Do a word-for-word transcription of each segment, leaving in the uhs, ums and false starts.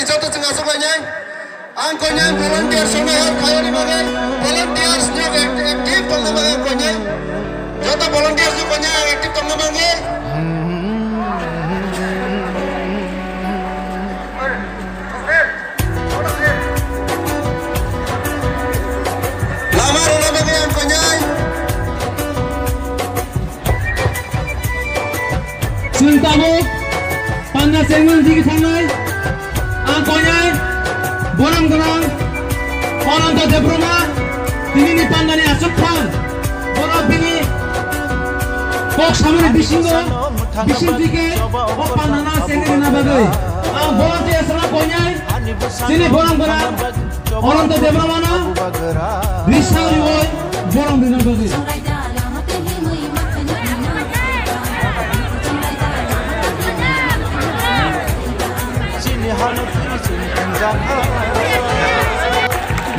Joto chwng achuk lainai. Ang koinai volunteers rokno help khaiyani bagwi, volunteers rok act-, active tongna bagwi ang koinai. Joto volunteers rok koinai ang active tongna bagwi. Lama rwna bagwi ang koinai. Chwng tabuk panda chengmani digi thangnai. Ang koinai borom gwnang Ananta Debbarma, tinini pandani aswk phan. Borok bini kok samani bisingo, bising twi khe o pandano chengwi rwna bagwi ang volunteers rok koinai chini borom gwnang Ananta Debbarmano risa riwi borom rwna bagwi.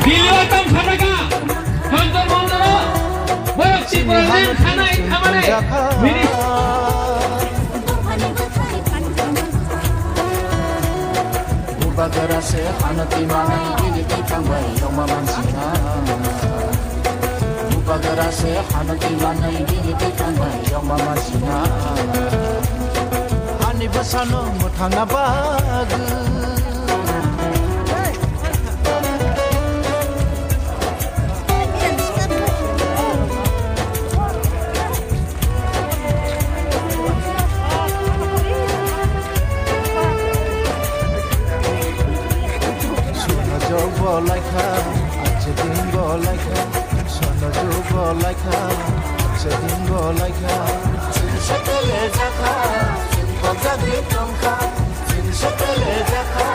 Bili o tong kha thaka, Kantor Mondoro, borok Tripura len khana in khamane, bini Bubagra se hano twi manai bini twi thangbai yokma mansina. Bubagra se hano twi manai bini twi thangbai yokma mansina. Hani bwsano mwthangna bagwi. Suna jok bo laikha, ache din bo laikha, suna jok bo laikha, ache din bo laikha. Sing sekele jakha, sing pojagri tongkha, sing sekele jakha,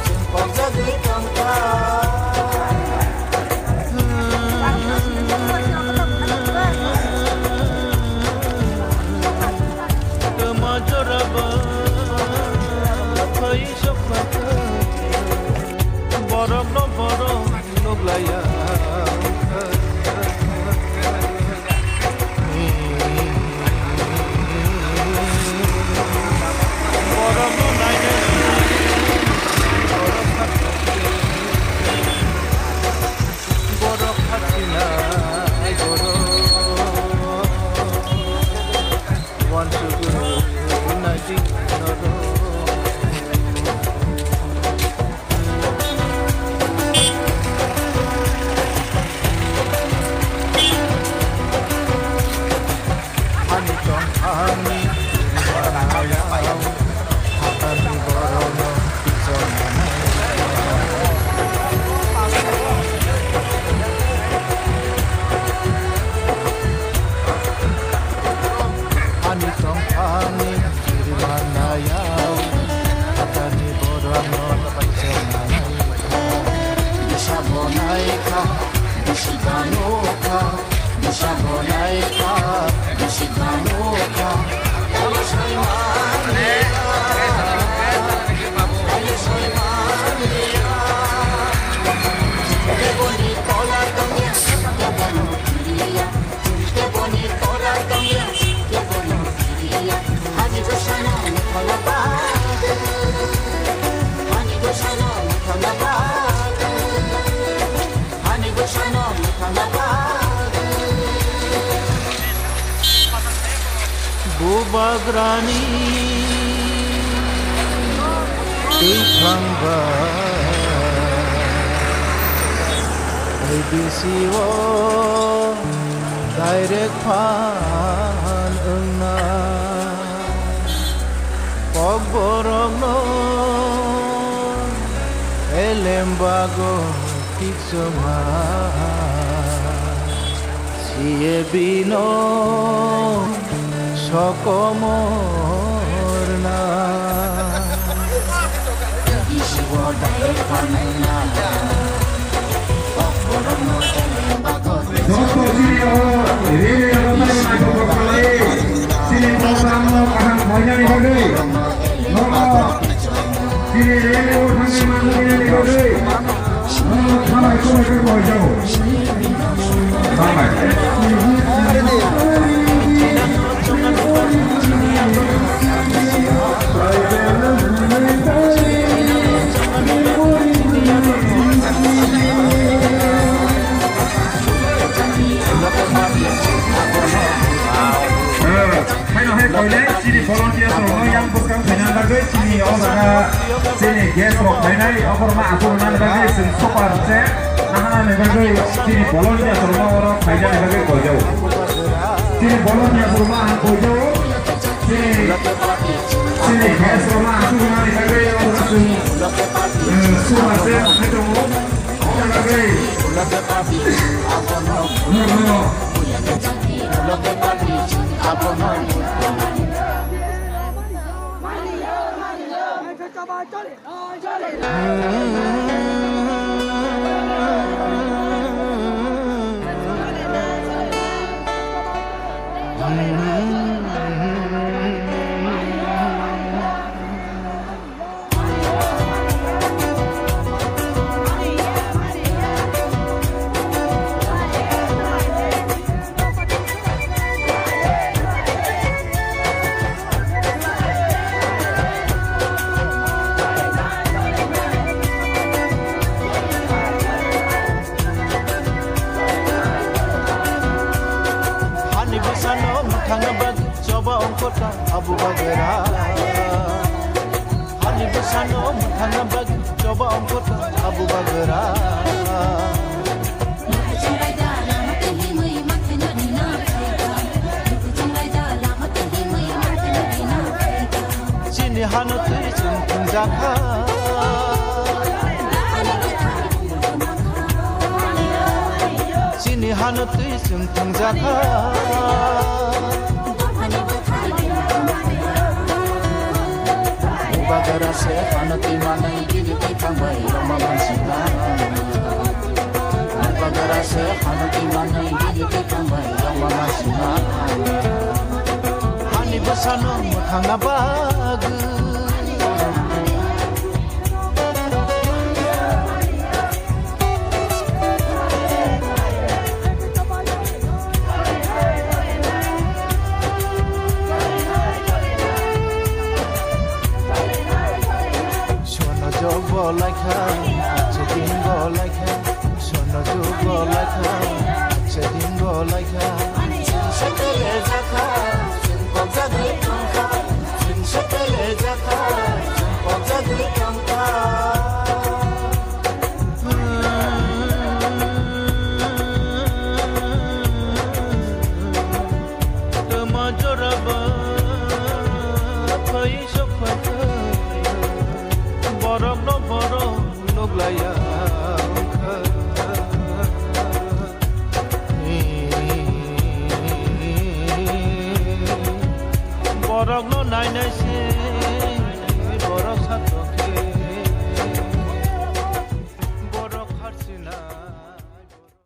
sing pojagri tongkha. Toma jorabo phai sokma borok no borok nuklaiya. Borok no nainai borok khatina borok. One, two, three, nineteen, ani tong ani hatani borok no. Ani tongphani kirimanayao, hatani borokno kirimanai kha. Bisa bonai kha, bisi banu kha. Bisa bonai kha, bisi banu kha. Ayo soimani kha, ayo soimani kha. Keboni tola tongya, keboni kiriya. Keboni tola tongya, keboni kiriya. Ani gosano mukhala badu, ani gosano mukhala badu. Ani bwsano mwthangna bagwi. Bubagrani twiphangba A B C o direct phan wngna. Kokborokno elem bago tikchwngha C A B no sokomorna. Joto chini o riri rwgwi naithotok khlai, chini program no kaham khlainani bagwi, nono chini riri o thangwi manjaknani bagwi, nono khamai khumui khe koijago. Bye bye. Guest rok phainai, oborma aswk rwnani bagwi chwng super se, nahanani bagwi chini bolongni aswk rwma oro phainani bagwi koijao. Chini bolongni aswk rwma ang koijao. Chini, chini guest rokma aswk rwnani bagwi oborma chwng, eh, super se nai tongo. Oboni bagwi, no, no. Hani bwsano mwthangna bagwi choba ongkhorta abu bagwra. Hani bwsano mwthangna bagwi choba ongkhorta abu bagwra. Chini hano twi chwng thwngjakha. Chini hano twi chwng thwngjakha. Bugagara se hano twi manwi bini twi thangbai rwma mansinai. Bugagara se hano twi manwi bini twi thangbai rwma mansinai. Ani bwsano mwthangna bagwi. Sono jok bo laikha, cheding bo laikha, sono jok bo laikha, cheding bo laikha. Chwng sekele jakha, chwng kok jagwi tongkha, chwng sekele jakha, chwng kok jagwi tongkha. Tama joraba phai sok phai kha, borok no borok nuk laya wngkha. Borok no nai nai se borok sa tongkhe.